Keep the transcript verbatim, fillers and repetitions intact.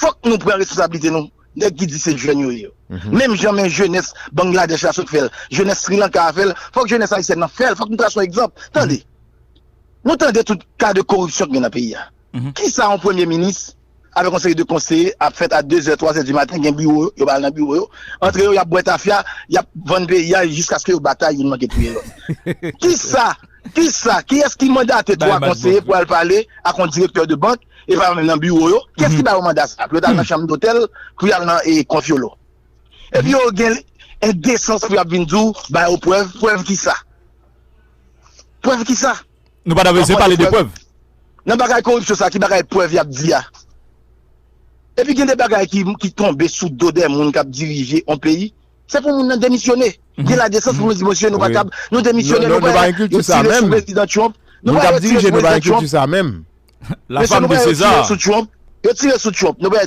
Fòk nou pran responsablite nou. Nèg ki di se jèn yo ye yo. Menm jan men jenès Bangladèch la sot fè l, jenès Sri Lanka a fè l, fòk jenès ayisyèn nan fè l, fòk nou trase yon egzanp. Tande, nou tande tout ka de koripsyon ki gen nan peyi a. Kisa yon premye minis avèk yon seri de konseye ap fèt a de zè, twa zè di maten, gen biwo yo, yo pa al nan biwo yo, antre yo, y ap bwè tafya, y ap vann peyi a jiskaske yo batay, youn manke touye lòt. Kisa, kisa, kiyès ki mandate twa konseye pou al pale ak yon direktè de bank e pa menm nan biwo yo? Kiyès ki ba yo manda sa pou yo t al nan chanm dotèl, pou y al nan e, konfyolo? Epi yo gen endesans pou y ap vin di w, ba yo prèv, prèv kisa? Prèv kisa? Nou pa ta bezwen pale de prèv. Nan bagay koripsyon sa, ki bagay prèv y ap di a? Epi gen de bagay ki, ki tonbe sou do de moun k ap dirije yon peyi. Se pou moun nan demisyone. Gen ladesans pou nou di, mesye, nou pa kab, nou demisyone, nou pa yo tire sou prezidan Trump. Nou pa yo tire sou prezidan Trump. La femme de César. Yo tire sou Trump. Yo tire sou Trump. Nou pa